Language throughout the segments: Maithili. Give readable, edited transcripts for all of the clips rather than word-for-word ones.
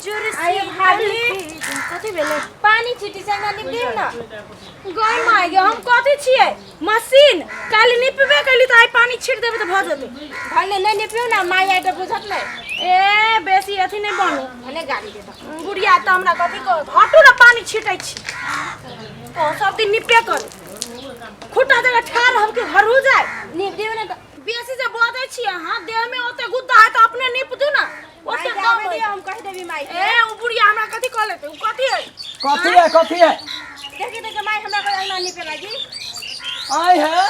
जुड़ आये भाभी। कथी भेलै? पानी छिटी से ना निकलियो ना। गय माय गे, हम कथी छियै? मशीन? काल्हि निपबे कैली तऽ आइ पानी छीट देबै तऽ भऽ जेतै। भने नहीं निपियो ना, माई आइ तऽ बुझत नहीं। ए बेसी अथी नहि बनू। भने गाली देता। बुढ़िया तऽ हमरा कथी कहत, हटू ने, पानी छीटै छी। ओ सब दिन निपे करू, खुट्टा जगह ठाढ़ रहब कि घरू जाय? निप दियो ना तऽ। बेसी जे बजै छी अहाँ, देहमे ओते गुद्दा है तऽ अपने नीप दू ना, ओते माई के दम आबे है। दियो, हम कहि देबी माई के। ए उ बुढ़िया हमरा कथी कह लेतै? उ कथी है? कथी है, कथी है? देखी देखी माई, हमरा को अंगना निपे लागी। आय है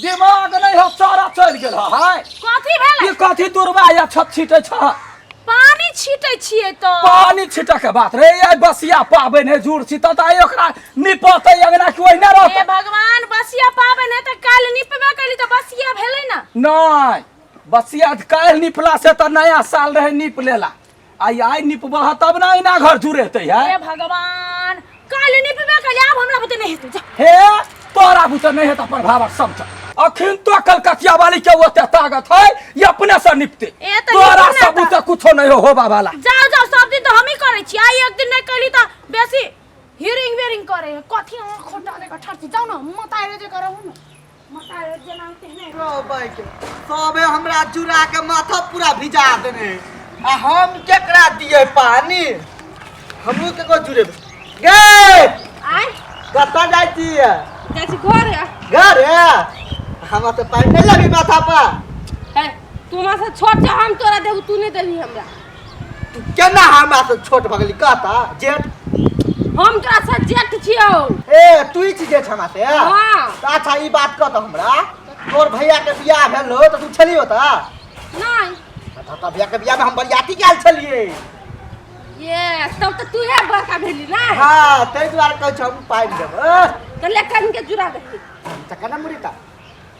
दिमाग नहीं हो, सारा चलि गेल है। कथी भेलै? ई कथी दुर्बा या छत छीटै छ? पानी छीटै छियै तऽ। पानी छीटऽ के बात रे, आइ बसिया पाबनि है, जुड़ छी तऽ आइ ओकरा निपतै अंगना कि ओहिना हे रहतै? भगवान, बसिया पाबनि है तऽ काल्हि निपबे कैली तऽ बसिया भेलै ना। नहि, बसिया काल्हि निपला से तऽ नया साल रहे नीप लेला, आइ आइ निपबह तब ने अहिना घर जुड़ेतै है। हे भगवान, काल्हि निपबे कैली, आब हमरा बुते नहि हेतै, जा। हे तोरा बुते नहि हेतै, अपन भावक समझ। अखन तो कलकतिया वाली के ओते ताकत है, ये अपने से निपते। ए तऽ तोरा निपू ना। सब बुते कुछो नहीं हो होबा वाला। जाओ जाओ, सब दिन तऽ हमही करै छी, आइ एक दिन नहि कैली तऽ बेसी हिरिंग बेरिंग करे है। कथी अहाँ खोटा दे के ठाढ़ छी? जाउ ने, मतारे जे करहु ने, मतारे जेना तेहने। रो बैठ सबे हमरा जुड़ा के माथा पूरा भिजा देने, आ हम केकरा दिए पानी? हमहूँ केकरो जुड़ेबै गे? आय। कतऽ जाइ छियै? जाइ छी घर। घर? हमरा तऽ पानि नहि लगी माथा पर। है, तू हमरा से छोट छ, हम तोरा देबू, तू नहीं देबी हमरा। तू केना हमरा से छोट भऽ गेली कहता जेठ? हम तोरा से जेठ छियौ। ए तू ही छी जेठ हमरा से? हाँ। तऽ अच्छा ई बात कह तऽ हमरा, तोर भैया के बियाह भेल हो तऽ तू छली ओतऽ? नहीं। तऽ तोर भैया के बियाह में हम बरियाती गेल छलियै। ये तब तऽ तू हे बड़का भेली ना। हाँ, ताहि दुआरे कहै छौ हम पानि देबै। तऽ ले कन के जुड़ा दही। तऽ केना मुड़ीता?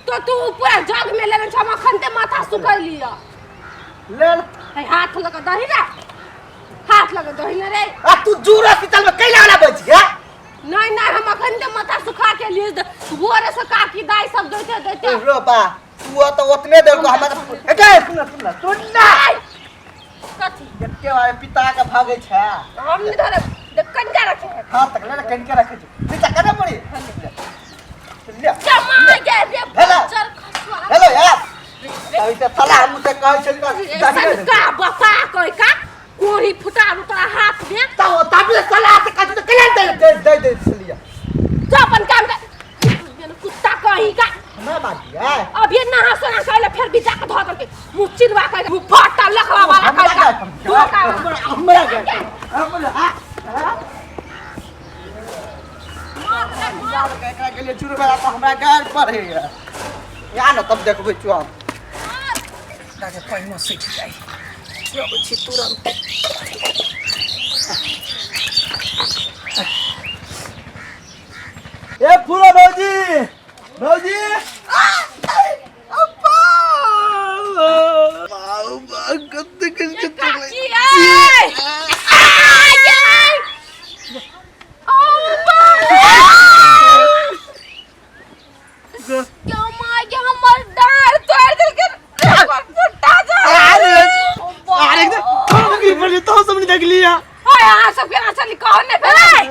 तो तू पूरा जग में लेने छ, हम अखन ते माथा सुखैली ह। लेल। है हाथ लगा दही ना, हाथ लगा दही ना रे। आ तू जुड़ा शीतल में कैला वाला बच गया? नहीं नहीं, हम अखन ते माथा सुखा के लिए भोरे से काकी दाई सब दैते दैते। रो बा, तू तो ओतने देर को हमरा ए गे, सुन सुन सुन ना। कथी? एके बार पिता के भागे छै। हम नहीं धरे, देख कनका रखे है। हाथ तक ले, कनका रखे छै। नीचा केना पड़ी ले। जमा गे रे। हेलो। चल खसवा। हेलो यार, अभी तऽ साला हम तऽ कहै छली सनका बता कोई का कोही फुटा तोरा हाथ में। तब तब साला से कहै छली केना दे दे दे दे छलियै। जो अपन काम कर, कुत्ता कहीं का। हमरा मारियै? अभी नहा सोना कर फिर भी जाके धो करके मुँह चिरवा कर मुँह फाटा लखवा वाला कर का धोखा। हमरा हमरा हमरा एकरा के लिए चुरबा तऽ हमरा गाड़ पर है या न, तब देखबै चुआ ताके पानिमे सुखि जाइ। अबै छी तुरन्त। ए फूलो भौजी, भौजी, काकी ऐ आय ओ बा क्यों मार के हमर डार तोड़ देलके, फुटा जा। अरे अरे एकदम गिर पड़ली तो सब नहीं देख लिया। ओए अहाँ सब केना चली कहो ने भेलै?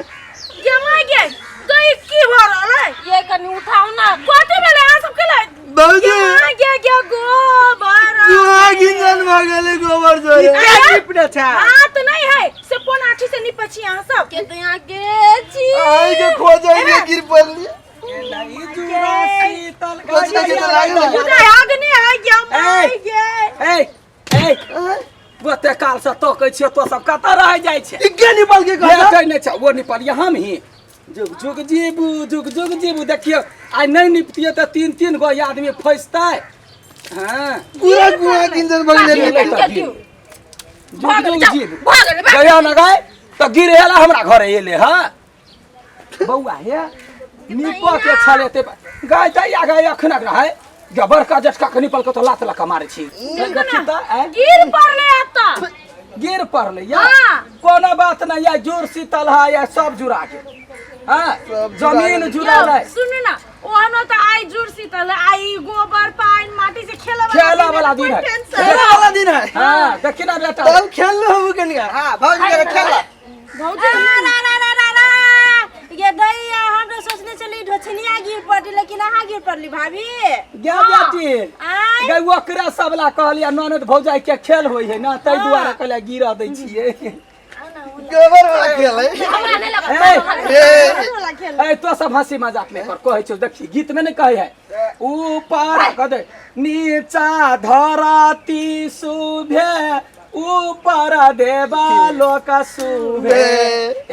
गे माय गे, गई की भऽ रहल है? ये कनी उठाओ ना। कथी भेलै अहाँ सब के? भौजी। गे गे गे गोबर जुआ गिंजन भऽ गेलै गोबर जोरे के निपने छै? हाथ नहीं है से कोन आठी से निपै छी अहाँ सब के तो यहाँ के छी? आई के खोजै के गिर पड़ली। जुड़ा शीतल। खोजै के तऽ लागल। बुझाय आग नहीं है। गे माय गे। ए ए, ओते काल से तकै छियै, तो सब कतऽ रहि जाइ छै? ई के निपल के कहता? भेटै नहि छै। ओ निपलियै हम ही। जुग जुग जीबू, जुग जुग जीबू। देखियौ, आइ नहि निपतियै तऽ तीन तीन गो आदमी फँसतै। हँ, पूरा गुआ गिंजन भऽ गेलै। गेलै तऽ गिर। जुग जुग जीबू। भऽ गेलै, भऽ गया न गाय तऽ गिरेला हमरा घरे एले। हँ बौआ, हे नीपऽ के छलै ते गाय दैया गाय अखनक रहै गे, बड़का जटका के निपल के तऽ लात लऽ कऽ मारै छी। देखी तऽ आँय? गिर पड़लै एतऽ। गिर पड़लै या? हाँ। कोनो बात नहीं या, जुड़ शीतल है या, सब जुड़ा गेल। हाँ सब जुड़ा जमीन गेलै। जुड़ल है। सुनू ना, ओहनो तऽ आइ जुड़ शीतल है, आइ गोबर पानि माटी से खेले वाला खेले वाला दिन कोई है। टेंशन खेले वाला दिन है। हाँ, देखी ना बेटा। तब खेल लो हम कनिका। हां भौजी के खेल। भौजी रा रा रा रा रा, ये दैया, हम तो सोचने चली ढोछनिया गिर पड़ी, लेकिन अहाँ गिर पड़ली भाभी। गे बेटी। आय। गे ओकरा सबला कहलियै ननद भौजाई के खेल होइ है ना, ताहि दुआरे कहलियै गिरऽ दै छियै। गोबर वाला खेल है। हमरा नहीं लगा। ए, ए, वाला खेल। ए, तो सब हंसी मजाक नहीं कर, कहै छौ देखी गीत में नहीं कहै है, ऊपर कह दे नीचा धरती सुभे, ऊपर देवा लोक सुभे,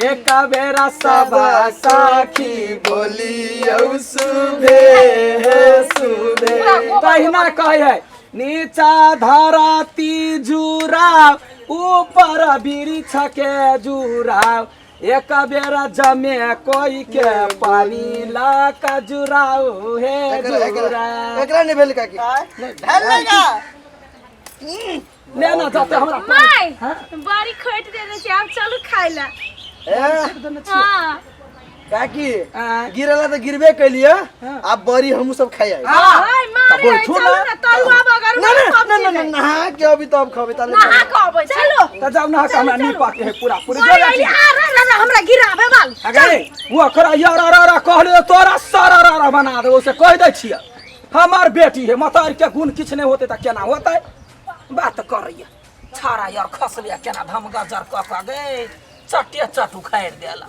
एक बेरा सब सखी बोलियौ सुभे हे सुभे। तहिना कहै है नीचा धरती जुराव, ऊपर वृक्ष के जुराव, एक बेरा जमे कोई के पानी ला का जुराव हे एकरा एकरा जुराव। एकरा नहीं भेल काकी। भेल नहीं का? ले ना जाते हमरा। माय। हाँ? बड़ी खोट देने छै, आब चलू खाइ ला। ए, हाँ। काकी। आँय। गिरला तो गिरबे कैलिए, अब बड़ी हमू सब खाई आई। हाँ। ओए मारे, तऽ बैठू चलू ना। ना, तरुआ बगर ना ना सब ना ना चीज ना है। नहा के अभी तब खबे ताले। नहा के अबै छी। चलो। तऽ जाउ नहा के, हमरा नीपा के है पूरा पूरी। ओए, अइली, आ रा रा रा, हमरा गिराबे वाल। अगे ओकरा यार रा रा कहले तोरा सारा रा रा बना देबो से कहि दै छियै। हमर बेटी है, मतार के गुण किछु नहि होतै तऽ केना होतै? बात करैया छाड़ा यार, खसलिया केना धम गजर कऽ कऽ गे, चटे चट उखाड़ि देला।